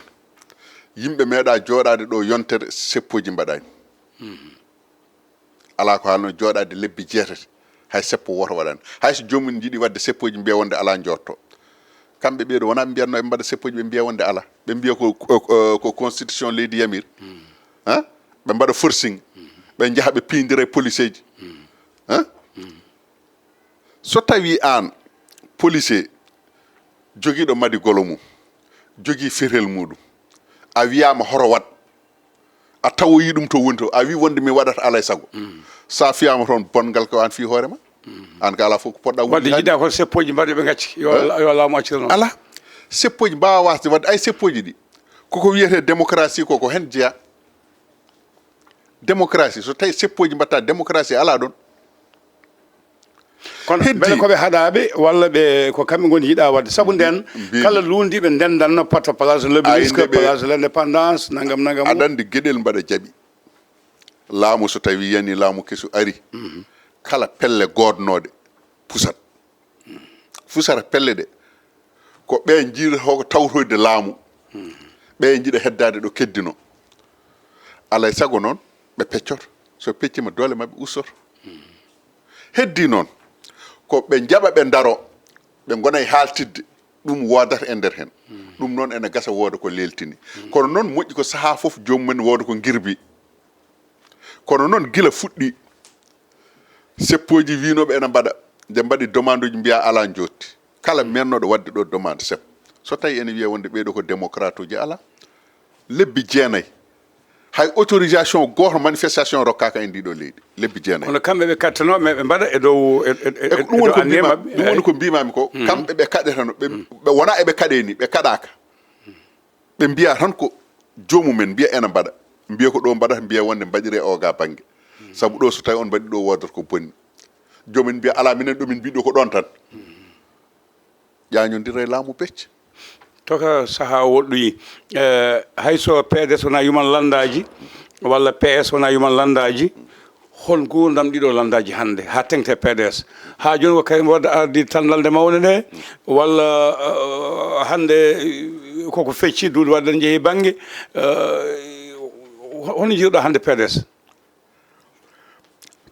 Yimɓe meeɗa jooɗaade ɗo yontere seppoji mbaɗani. Alaa ko haalno jooɗaade lebbi jeetati hay seppo woto waɗan. Hay so joomum jiɗi waɗde seppoji mbiya wonde alaa jotto. Kamɓe ɓeeɗo wona ɓe mbiyatno ɓe mbaɗa seppoji ɓe mbiya wonde alaa. Ɓe mbiya ko ko constitution leydi yamir. Ha ɓe mbaɗa forcing. ɓe njaha ɓe piindira e policeeji. Hein? So tawi aan policier jogiiɗo madi golo mum, jogii ferel muɗum, a wiyaama hoto waɗ, a tawoyi ɗum to woni to, a wi wonde mi waɗata alay sago. Sa fiyaama toon bonngal ko aan fii hoore ma. Aan ka alaa fof ko poɗɗa wadde wujjaade. Jiɗa ko seppooji mbaɗe ɓe ngacci yo, eh? La- yo laamu acciranoo. Alaa. Seppooji mbaawa wasde wadde ay seppooji ɗi. Koko wiyetee démocratie ko ko heen jeyaa. Démocratie, so tawi seppooji mbatta démocratie alaa ɗoon. Kono heddi mbele ko ɓe haɗaaɓe walla ɓe ko kamɓe ngoni yiɗa wadde sabu nden mbi- kala luundiiɓe ndendanno patta place l'obélisque, place l'indépendance, nangam nangam. Aɗa anndi geɗel mbaɗa jaɓi. Laamu so tawi yani laamu kesu ari, kala pelle goodnooɗe pusat. Fusata pelle ɗe ko ɓe njiɗa hoko tawtoyde laamu. Ɓe njiɗa heddaade ɗo keddino. Alay sago noon ɓe peccoto. So peccima doole maɓɓe ustoto. Heddi noon ko ɓe njaɓa ɓe ndaro, ɓe ngona e haaltidde. Ɗum woodata e nder heen. Ɗum noon ene gasa wooda ko leeltini. Kono noon moƴƴi ko sahaa fof joomum en wooda ko ngirbi. Kono noon gila fuɗɗi seppooji wiinooɓe ena mbaɗa, nde mbaɗi demande uji mbiya alaa njootti. Kala mennooɗo waɗde ɗo demande sep. So tawi ene wiya wonde ɓeeɗo ko démocrate uji alaa. Lebbi jeenayi. Hay autorisation gooto manifestation rokkaaka e ndiɗo leydi. Lebbi jeenayi. Kono kamɓe ɓe kattanoo, mais ɓe mbaɗa e dow, e, e, e, e ko ɗum woni dow ko anniya mbima-, maɓɓe. Ɗum woni ko mbimaami ko. Kamɓe ɓe kaɗetano, ɓe, ɓe wona eɓe kaɗe ni, ɓe kaɗaaka. Ɓe mbiya tan ko joomumen mbiya ena mbaɗa. Mbiya ko ɗo mbaɗata, mbiya wonde mbaɗire o ga bannge. Sabu ɗo so tawi on mbaɗi ɗo woodata ko bonni. Joomumen mbiya alaa, minen ɗo min mbiɗo ko ɗon tan. Ƴaañondira e laamu pecc. To ka sahaa woɗɗoyi, eh, hay so P D S wona yuman lanndaaji, walla P S wona yuman lanndaaji, hol nguurndam ɗiɗo lanndaaji hannde haa teŋti P D S? Haa jooni ko Karim Wade ardi tan lalnde mawnde nde, walla, eh, hannde, eh, koko fecci, Doudou Wade en jehi bannge, eh, hono njiiruɗa hannde P D S?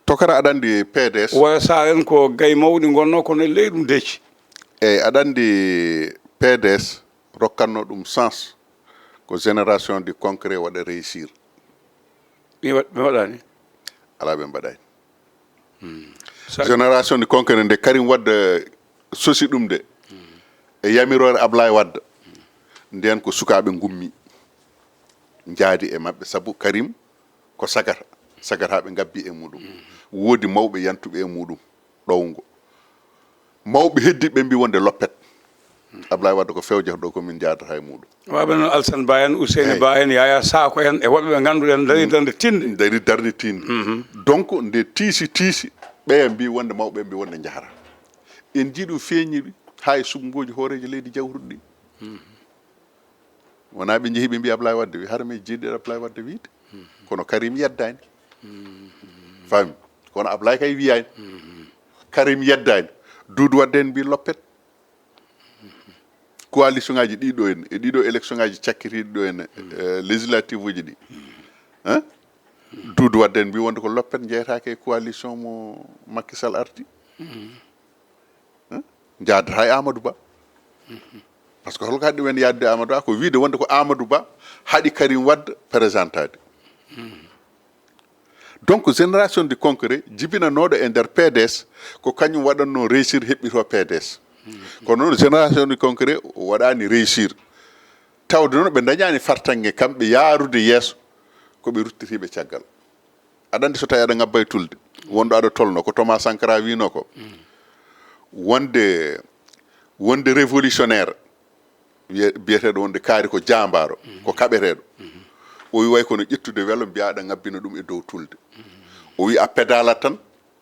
Tokara, aɗa anndi P D S. Waya Saar en ko gay mawɗi ngonnoo, kono e ley ɗum deeci. Eyi, aɗa anndi P D S rokkatno ɗum sens ko génération du concret waɗa réussir. Mi wa-, mi waɗaani. Alaa, ɓe mbaɗaani. Sa- Génération du concret nde Karim Wade sosi ɗum de, e yamiroore Ablaye Wade, nden ko sukaaɓe ngummi, njaadi e maɓɓe, sabu Karim ko sagata, sagataaɓe ngabbi e muɗum. Woodi mawɓe yantuɓe e muɗum, ɗowngo. Mawɓe heddiɓe mbi wonde loppet. Ablaye Wade ko fewjata ɗo, ko min njaadata e muɗum. Waɓe noon Alsan Ba en, Ouseyni Ba en, Yaya Sako en, e woɓɓe ɓe ngannduɗen ndarii darnde tiinde. Ndarii darnde tiinde. Donc, nde tiisi, tiisi, ɓeya mbi wonde, mawɓe mbi wonde njahata. En njii ɗum feeñiiɗi haa e suɓngooji hooreejo leydi jawruɗi ɗi. Wonaa ɓe njehi ɓe mbi Ablaye Wadde wi, hara mi jeeɗiɗo Ablaye Wadde wiide. Kono Karim yeddaani. Faami? Kono Ablaye kay wiyaani. Karim yeddaani. Doudou Wadde en mbi loppet. Coalition ngaji ɗi ɗo en, e ɗiɗo élection ngaji cakkitiiɗi ɗo en, eh, législative uji ɗi. Hein? Doudou Wadde en mbi wonde ko loppet, jeyetaake e coalition mo Macky Sall ardi. Hein? Njaadata e Amadou Ba. Parce que holko haɗi ɗumen yaadde Amadou Ba? Ko wiide wonde ko Amadou Ba haɗi Karim Wade présentade. Donc, génération du concret jibinanooɗo e nder P D S, ko kañum waɗatno réussir heɓɓito P D S. Kono noon, génération du concret waɗaani réussir. Tawde noon, ɓe ndañaani fartaŋŋe kamɓe yaarude yeeso, ko ɓe ruttitiiɓe caggal. Aɗa anndi so tawi aɗa ngabba e tulde, wonɗo aɗa tolno, ko Thomas Sankara wiino ko, wonde, wonde révolutionnaire, wiye-, biyeteeɗo wonde kaari ko jaambaaro, ko kaɓeteeɗo. O wi way kono ƴettude welo mbiya aɗa ngabbina ɗum e dow tulde. O wi a pedala tan,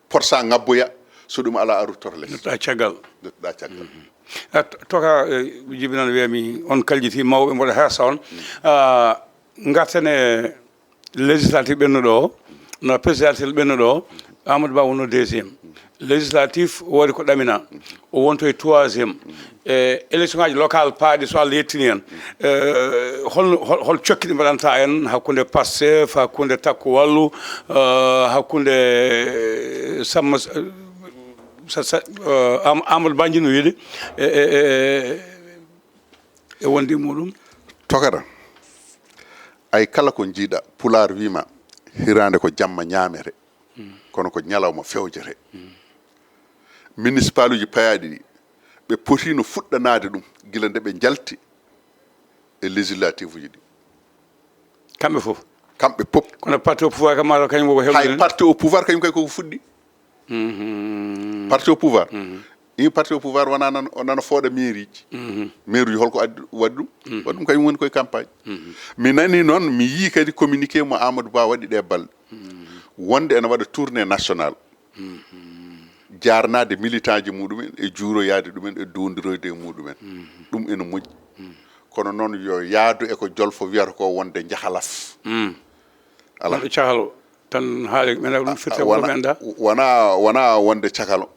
potsa ngabboya, so ɗum alaa a ruttoto les. Ndutɗa caggal. Ndutɗa caggal. A to-, toka, eh, jibinano wiyami on kaljiti mawɓe mboɗo hersa on. Ah, ngarten e législatif ɓennuɗo o, no présidentiel ɓennuɗo o, Amadou Ba wonno deuxième. Législatif woodi ko ɗamina, o wonto e troisième. E élection ngaji local paaɗi, so Allah yettini en, eh, hol, hol, hol cokki ɗi mbaɗanta en hakkunde Pastef, hakkunde Takku Wallu, eh, hakkunde, eh, Samma, eh, sa, sa, eh, Am-, Amadou Ba njinno wiide, e, e, e, e wondi muɗum? Tokara, ay kala ko njiiɗa, Pulaar wiima, Hiraande ko jamma ñaamete, kono ko ñalawma fewjete. Municipal uji payaaɗi ɗi, ɓe potiino fuɗɗanaade ɗum gila nde ɓe njalti e législative uji ɗi. Kamɓe fof. Kamɓe pop. Kono parti au pouvoir kam, maa kañum koko Hay hewlani. Parti au pouvoir kañum kay koko fuɗɗi. Parti au pouvoir. I parti au pouvoir wona nan o nana fooɗa mairie ji. Mairie uji holko addi waɗi ɗum? Waɗi ɗum kañum woni koye campagne. Mi nani noon, mi yii kadi communiqué mo Amadou Ba waɗi ɗe balɗe, wonde ene waɗa tournée nationale, jaarnaade militant ji muɗumen e juuroyaade ɗumen e dondiroyde e muɗumen. Ɗum ene moƴƴi. Kono noon yo yaadu e ko Jolfo wiyata ko wonde njahalaf. Ala ɗo cahalo tan haali men ɗum firti ko Wona- men da. wona wona wonde cakalo.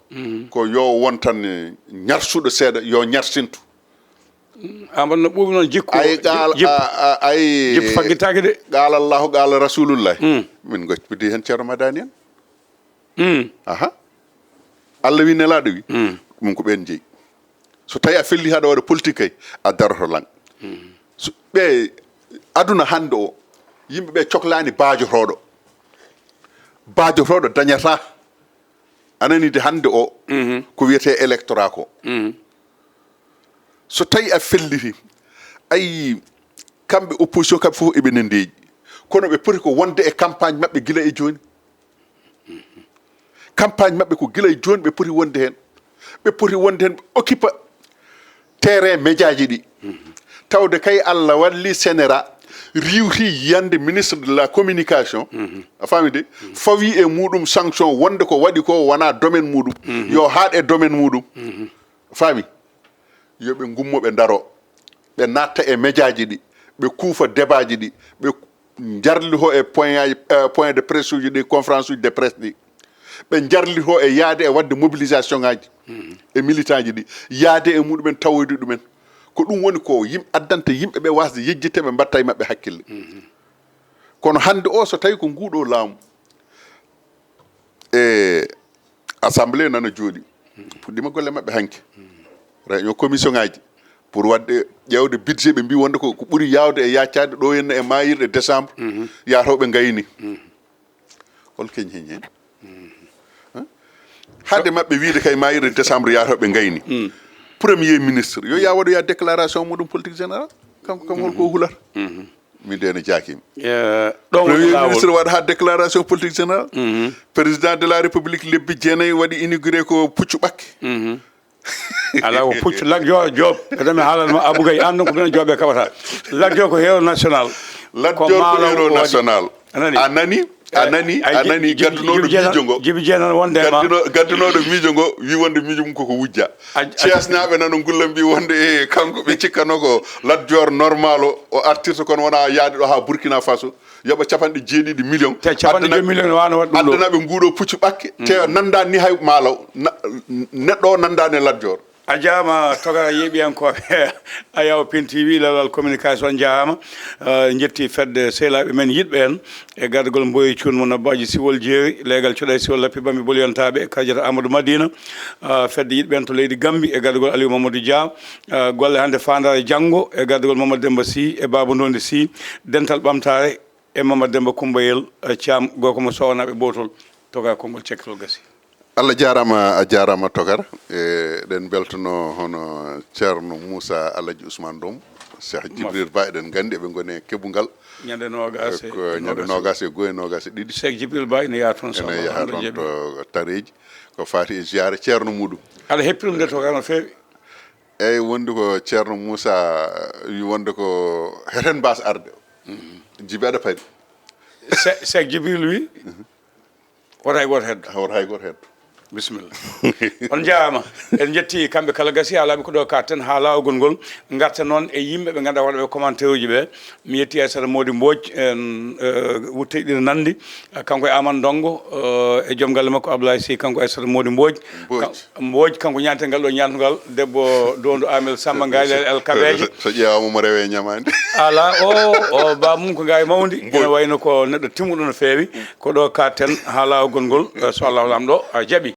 Ko yo won tan ñarsuɗo seeɗa yo ñarsintu. Amadou no ɓuuɓi noon jikku. Ay gal Jip- a- a- ay jip faggitaake de. Qala Allahu qala Rasulullah. Min goppidi hen Ceerno Madani en. Aha. Allah wi, Nelaaɗo wi. Ɗum ko ɓeen jeyi. So tawi a felli haɗa waɗa politique kay, a daroto lang. So ɓe aduna hannde o, yimɓe ɓe coklaani baajotooɗo. Baajotooɗo dañata. A nani de hannde o, ko wiyetee électorat ko. So tawi a felliti, ayi, kamɓe opposition kamɓe fof eɓe ne ndeeƴi. Kono ɓe poti ko wonde e campagne maɓɓe gila e jooni. Campagne maɓɓe ko gila e jooni ɓe poti wonde heen. Ɓe poti wonde heen ɓe occupa terrain médiaji ɗi. Tawde kay Allah walli sénéra riwti yiyande ministre de la communication. A faami de? Fawi e muɗum sanction wonde ko waɗi ko wona domaine muɗum. Yo haaɗ e domaine muɗum. A faami? Yo ɓe ngummo ɓe ndaro. Ɓe natta e médiaji ɗi. Ɓe kuufa débatji ɗi. Ɓe njarli ho e point aji, eh, point de presse uji ɗi, conférence uji de presse ɗi. Ɓe njarli ho e yaade e waɗde mobilisation ngaji e militant ji ɗi, yaade e muɗumen tawoyde ɗumen. Ko ɗum woni ko yim addanta yimɓe ɓe wasde yejjitte ɓe mbatta e maɓɓe hakkille. Kono hannde o so tawi ko nguɗo laamu e assemblée nana jooɗi, puɗɗima golle maɓɓe hanki, réunion commission ngaji pour waɗde ƴeewde budget, ɓe mbi wonde ko ko ɓuri yawde e yaccade ɗo henna e mayirɗe décembre, yataw ɓe gayni. Hol keñ heñ heen? Hade maɓɓe wiide kay mayirɗe décembre yataw ɓe gayni, premier ministre yo ya waɗoya déclaration muɗum politique générale. Kanko kam holko hulata? Min de ene jaakimi. Ɗon woni Premier laawol. Ministre waɗa ha déclaration politique générale. Président de la République lebbi jeenayi waɗi inauguré ko puccu ɓakke. Ala ko puccu Lat Joor Joob. Ede mi haalal ma Abou Gaye, an ɗum ko minen Jooɓe kaɓata. Lat Joor ko héros national. Lat Ko Joor ko maalo héros ko waɗi. National. Anani? A nani? A nani? A nani? Gaddunoɗo miijo ngo. Jibi jeenan wonde ma. Gadduno- gaddunoɗo miijo ngo wi wonde miijo mum koko wujja. Ceesnaɓe nano ngulla mbi wonde e kanko ɓe cikkano ko Lat Joor normal o o artirta, kono wona yaade ɗo ha Burkina Faso yoɓa capanɗe jeeɗiɗi million. Te capanɗe joyi million wano waɗa ɗum ɗo. Addanaɓe nguɗo puccu ɓakke te nandani hay maalaw. Neɗɗo o nandani e Lat Joor. A jaama togara yeeɓiyankooɓe. Ayaw Pin T V lelal communication jaama. Jetti fedde sehlaaɓe men yiɗɓe en e gardagol Mboye Cuun mo Nabbaaji Siwol Jeeri, leegal Cuɗay Siwol Lappi Bambi Boliyantaaɓe e Karjata Amadou Madina. Fedde yiɗɓe en to leydi Gambi e gardagol Aliou Mamadou Dia. Golle hannde faandaare janngo e gardagol Mamadou Demba Sy e Baba Ndondi Sy, dental ɓamtaare e Mamadou Demba Kumbayel Thiam, gorko mo Sowanaaɓe Bootol. Toga konngol cekkitol gasi. Allah jaaraama, a jaaraama Togar. Eɗen mbeltanoo hono Ceerno Muusa Alhaji Ousmane Doom, Cheikh Jibril Ba, eɗen nganndi eɓe ngoni e keɓungal. Ñande noogaas e Ko ñande noogaas e go'o e noogaas e ɗiɗi. Cheikh Jibril Ba ina yaha toon, so Ene Allah yaha Allah toon jaɓi. To Tareeji, ko faati e ziyaara Ceerno muɗum. Aɗa heppi ɗum de Togar no feewi. Eyi, wondi ko Ceerno Muusa wi wonde ko heten mbaas arde. Jibi aɗa paari. Se- Cheikh Jibril wi, wota hay gooto heddo. Hawra hay gooto heddo. Bisimilla. On njaaraama. En njetti kamɓe kala gasi haa laaɓi ko ɗo kaaɗten haa laawol ngol. Ngarten noon e yimɓe ɓe ngannduɗaa waɗooɓe commentaire uji ɓe. Mi yetti Aissata Mody Mbodj, en, eh, wutte ɗiɗi nanndi. Eh, kanko e Aman Ndongo, eh, e joom galle makko Abdoulaye Sy, kanko Aissata Mody Mbodj. Mbodj. Kan- Mbodj, kanko ñaanten ngal ɗo ñaantugal, debbo doondu Amel Samba Ngaali El Kabeeje. So ƴeewaama mo rewe ñamaande. Ala, o, o ba mum ko ngaay mawndi. Ina wayno ko neɗɗo timmuɗo no feewi. Ko ɗo kaaɗten haa laawol ngol, eh, so Allahu Laamɗo, a jaɓi.